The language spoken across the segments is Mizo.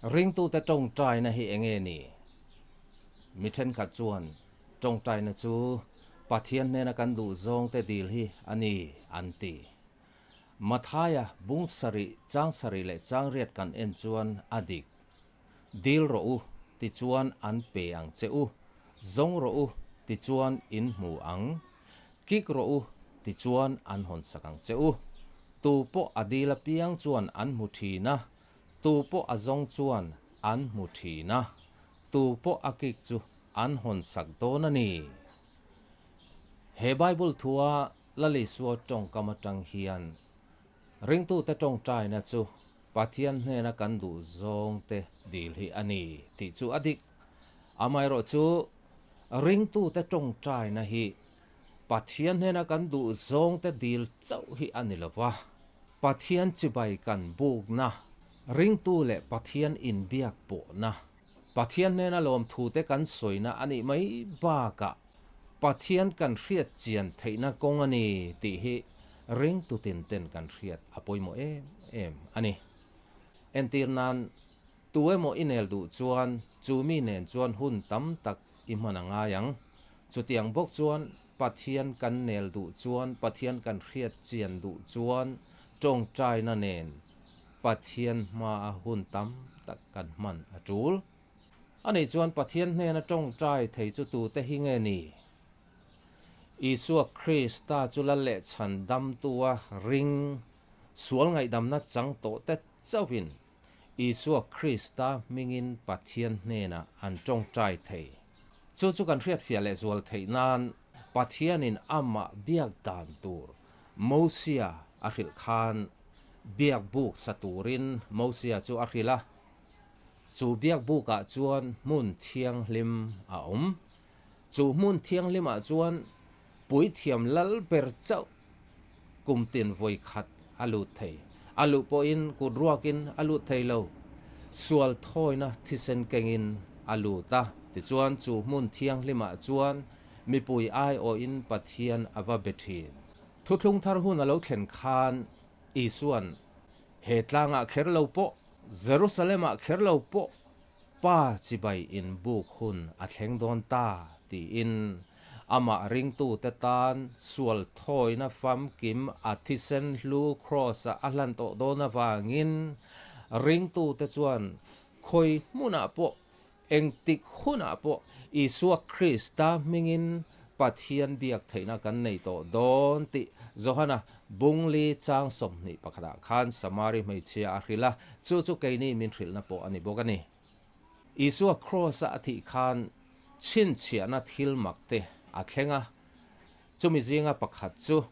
Ringtute tawngtaina hi enge ni? Mi thenkhat chuan tawngtaina chu Pathian hnena kan duh zawngte dil hi a ni an ti. Mathaia bung sarih chang sarih leh chang riat kan en chuan a dik. Dil rawh u, tichuan an pe ang che u. Zawng rawh u, tichuan in hmu ang. Kik rawh u, tichuan an hawn sak ang che u. Tu pawh a dil apiang chuan an hmu thin a, tu pawh a zawng chuan an hmu thin a, tu pawh a kik chu an hawn sak dawn a ni. He Bible thua Lalisua tawngkam atang hian ringtute tawngtaina chu Pathian hnena kan duh zawngte dil hi a ni tih chu a dik. Amaherawh chu ringtute tawngtaina hi Pathian hnena kan duh zawngte dil chauh hi a ni lo va, Pathian chibai kan bukna, ringtu leh Pathian inbiak pawhna, Pathian hnena lawmthute kan sawina a nih mai bakah Pathian kan hriat chian theihna kawng a ni tih hi ringtu tin ten kan hriat a pawimawh em em a ni. Entir nan, tu emaw i nel duh chuan chu mi nen chuan hun tam tak i hman a ngai ang. Chutiang bawk chuan Pathian kan nel duh chuan, Pathian kan hriat chian duh chuan tawngtaina nen Pathian hmaa hun tam tak kan hman a tul. Ani chuan Pathian hnena tawngtai thei chu tute hi nge ni? Isua Krista chu la lehchhan damtua ring sual ngaihdamna chang tawh te chauhin Isua Krista hmingin Pathian hnenah an tawngtai thei. Chu chu kan hriatfiah lehzual theih nan Pathianin amah biak dan tur Mosia a hrilh khan biak buk sa turin Mosia chu a hrilh a. Chu biak bukah chuan hmun thianghlim a awm. Chu hmun thianghlimah chuan puithiam lal ber chauh kum tin vawi khat a lut thei. A luh pawhin kut ruakin a lut thei lo. Sual thawina thisen kengin a lut a. Tichuan chu hmun thianghlimah chuan mipui aiawhin Pathian a va be thin. Thuthlung thar hun a lo thlen khan Isua'n he tlangah kher lo pawh, Jerusalem-ah kher lo pawh Pa chibai inbuk hun a thleng dawn ta tiin amah ringtute tan sual thawina famkim a thisen hlu Kraws-a a hlan tawh dawn avangin ringtute chuan khawi hmunah pawh Engtik hunah pawh Isua Krista hmingin Pathian biak theihna kan nei tawh dawn tih Johana Bungli chang 21 ah khan Samari hmeichhia a hrilh a, chu chu keini min hrilhna pawh a ni bawk a ni. Isua Kraws-a a thih khan chhinchhiahna thil mak te a thleng a, chumi zinga pakhat chu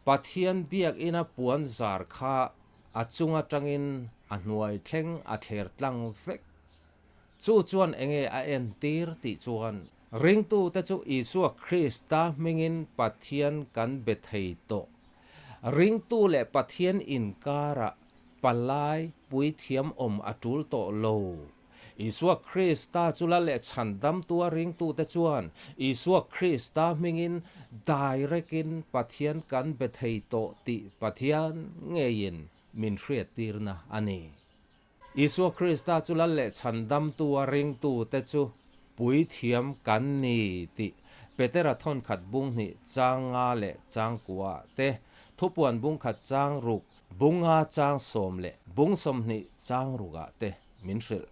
Pathian biakina puan zar kha a chung atangin a hnuai thleng a thler tlang vek. Chu chuan enge a entir tih chuan ringtute chu Isua Krista hmingin Pathian kan be thei tawh. Ringtu leh Pathian inkarah palai puithiam awm a tul tawh lo. Isua Krista chu la leh chhandamtua ringtute chuan Isua Krista hmingin direct-in Pathian kan be thei tawh tih Pathian ngeiin min hriattirna a ni. Isua Krista chu lal leh chhandamtua ringtute chu puithiam kan ni tih Petera thawnkhat bung hnih chang nga leh chang kua te, thupuan bung khat chang ruk, bung nga chang sawm leh bung 20 chang rukah te min hrilh.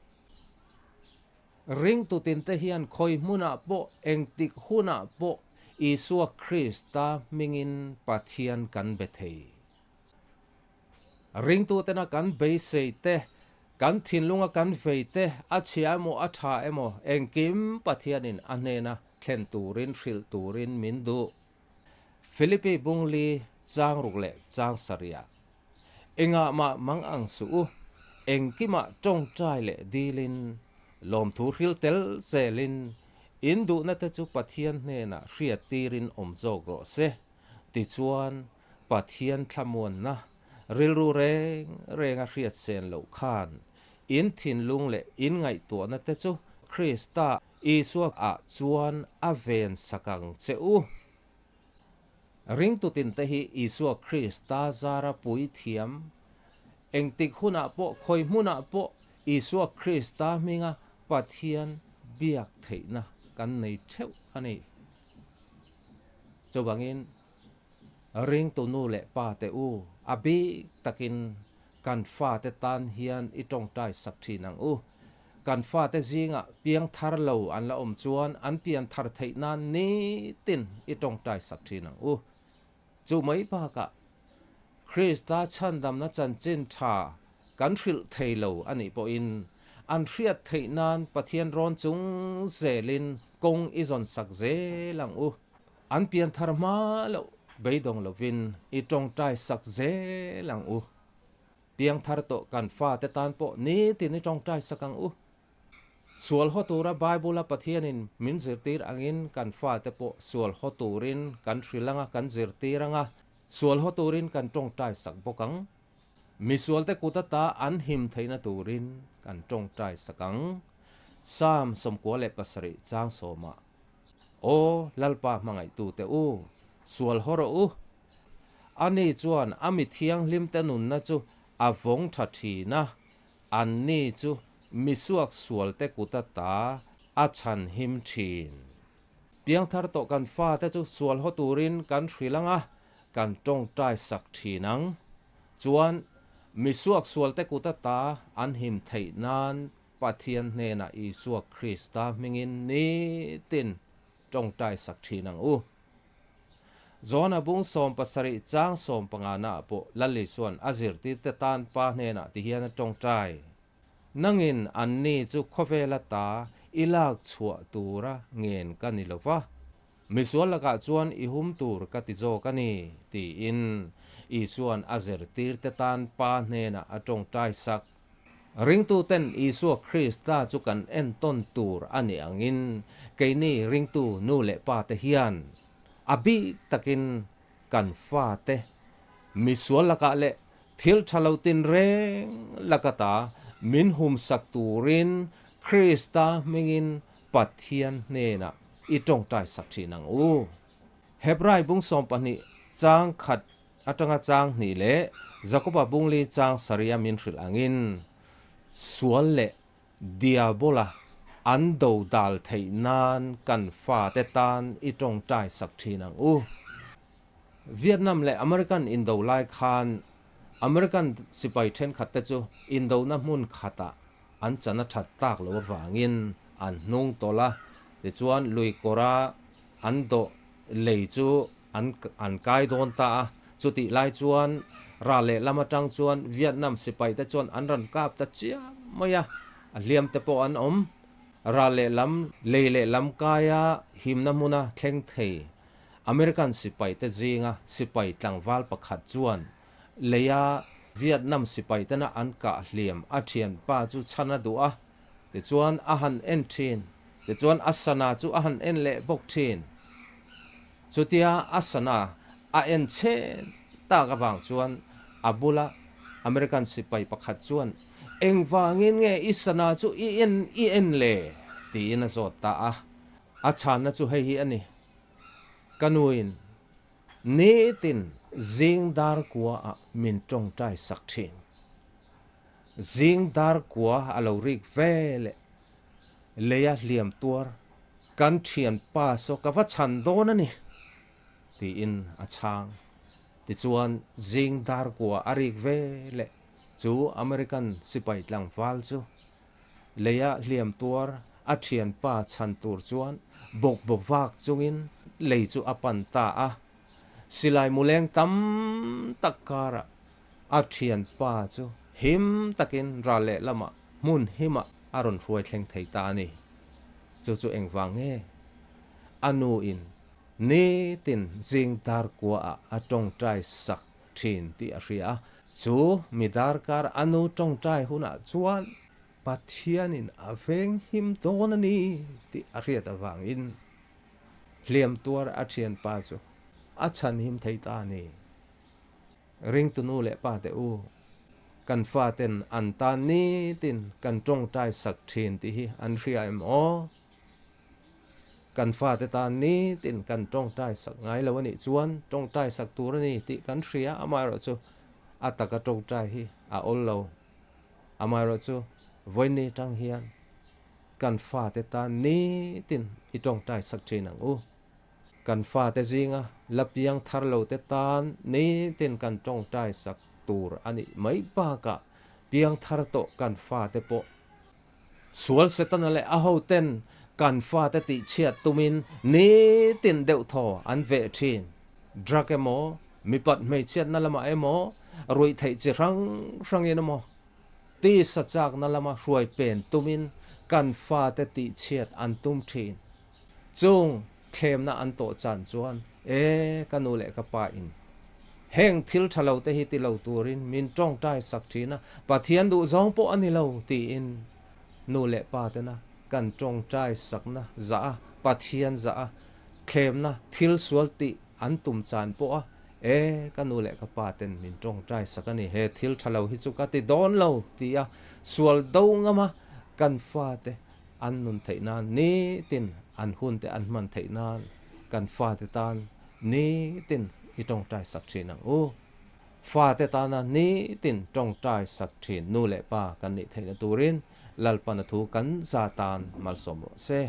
Ringtu tinte hian khawi hmunah pawh, engtik hunah pawh Isua Krista hmingin Pathian kan be thei. Ringtutena kan beisei te, kan thinlunga kan vei te, a chhia emaw a tha emaw, engkim Pathianin a hnena thlen turin hrilh turin min duh. Philippi bungli chang ruk leh chang sarihah Engah mah mang ang suh u, engkimah tawngtai leh dilin, lawmthu hril tel zelin, in duhna te chu Pathian hnenah hriattirin awm zawk rawh se. Tichuan, Pathian thlamuanna rilru reng renga hriat sen loh khan in thinlung leh in ngaihtuahna te chu Krista Isua ah chuan a ven sak ang che u. Ringtutinte hi Isua Krista zara puithiam, engtik hunah pawh, khawi hmunah pawh Isua Krista hminga Pathian biak theihna kan nei theuh a ni. Chuvangin ringtu nu leh pa te u, a bik takin kan fate tan hian i tawngtai sak thin ang u. Kan fate zingah piang thar lo an la awm chuan an pian thar theih nan nitin i tawngtai sak thin ang u. Chu mai bakah Krista chhandamna chanchin tha kan hrilh thei lo a nih pawhin an hriat theih nan Pathian rawn chung zelin kawng i zawn sak zel ang u. An pian thar hma loh beidawng lovin i tawngtai sak zel ang u. Piangthar tawh kan fate tan pawh nitin i tawngtai sak ang u. Sual haw tura Bible-a Pathianin min zirtir angin kan fate pawh sual haw turin kan hrilh anga kan zirtir anga sual haw turin kan tawngtai sak bawk ang. Misualte kut ata an him theihna turin kan tawngtai sak ang. Psalm 97 chang sawmah, Aw Lalpa hmangaihtute u, sual haw rawh u, Ani chuan a mi thianghlimte nunna chu a vawng tha thin a, anni chu mi suak sualte kut ata a chhan him thin. Piangthar tawh kan fate chu sual haw turin kan hrilh ang a, kan tawngtai sak thin ang. Chuan mi suak sualte kut ata an him theih nan Pathian hnenah Isua Krista hmingin nitin tawngtai sak thin ang u. Johana bung 70 chang 15 naah pawh Lal Isua'n a zirtirte tan Pa hnenah ti hian a tawngtai, Nangin anni chu khawvela ta i lak chhuah tura ngen ka ni lo va, misual lakah chuan i hum tur ka ti zawk a ni, tiin Isua'n a zirtirte tan Pa hnenah a tawngtai sak. Ringtuten Isua Krista chu kan entawn tur a nih angin keini ringtu nu leh pa te hian a bik takin kan fate misual lakah leh thil tha lo tinreng lakata min humsak turin Krista hmingin Pathian hnenah i tawngtai sak thin ang u. Hebrai bung 12 chang khat atanga chang hnih leh Jakoba bungli chang sarih a min hrilh angin sual leh Diabola an do dal theih nan kan fate tan i tawngtai sak thin ang u. Vietnam leh American indo lai khan American sipai thenkhat te chu indona hmun khatah an chan a that tak loh avangin an hnung tawlh a, tichuan lui kawra an dawh lei chu an an kai dawn ta a, chutih lai chuan ral lehlam atang chuan Vietnam sipai te chuan an rawn kap ta chiam mai a, a hliam te pawh an awm. Ral lehlam lei lehlam kaia himna hmuna thleng thei American sipai te zinga sipai tlangval pakhat chuan leia Vietnam sipai tena an kah hliam a thianpa chu chhan a duh a, tichuan a han en thin, tichuan a sana chu a han en leh bawk thin. Chutia a sana a en chhen tak avang chuan a bula American sipai pakhat chuan, Engvangin nge i sana chu i en i en le? tiin a zawt ta a. A chhanna chu hei hi a ni, Ka nuin nitin zing dar kua ah min tawngtai sak thin. Zing dar kua a lo rik ve leh leia hliam tuar kan thian pa saw ka va chhan dawn a ni, tiin a chhang. Tichuan zing dar kua a rik ve leh chu American sipai tlangval chu leia hliam tuar a thian pa chhan tur chuan bawk bawk vak chungin lei chu a pan ta a. Silai muleng tam tak karah A thianpa chu him takin ral lehlamah hmun himah a rawn hruai thleng thei ta a ni. Chu chu engvang nge? A nuin nitin zing dar kuaah a tawngtai sak thin tih a hria a. Chu mi darkar a nu tawngtai hunah chuan Pathianin a veng him dawn a ni tih a hriat avangin hliam tuar a thianpa chu a chhan him thei ta a ni. Ringtu nu leh pa te u, kan faten an tan nitin kan tawngtai sak thin tih hi an hria em aw? Kan fate tan nitin kan tawngtai sak ngai lo a nih chuan tawngtai sak tur a ni tih kan hria, amaherawhchu a taka tawngtai hi a awl lo. Amaherawhchu. Vawiin tang hian kan fate tan nitin i tawngtai sak thin ang u. Kan fate zinga la piang thar lo te tan nitin kan tawngtai sak tur a nih mai bakah piang thar tawh kan fate pawh Sual Setana leh a hoten kan fate tihchhiat tumin nitin deuh thaw an veh thin. Drug emaw, mipat hmeichhiatna lamah emaw, ruih theih chi hrang hrangin emaw, tisa chakna lama hruai pen tumin kan fate tihchhiat an tum thin. Chung thlemna an tawh chan chuan, E, ka nu leh ka pa in heng thil tha lo te hi ti lo turin min tawngtai sak thin a, Pathian duhzawng pawh a ni lo, tiin nu leh pa tena kan tawngtai sakna zah a, Pathian zah a, thlemna thil sual tih an tum chan pawh a, E, ka nu leh ka pa ten min tawngtai sak a ni, he thil tha lo hi chu ka ti dawn lo, tia sual do ngam a, kan fate An nun theih nan nitin an hun te an hman theih nan kan fate tan nitin i tawngtai sak thin ang u. Fate tana nitin tawngtai sak thin nu leh pa kan nih theihna turin Lalpana thu kan za tan malsawm rawh se.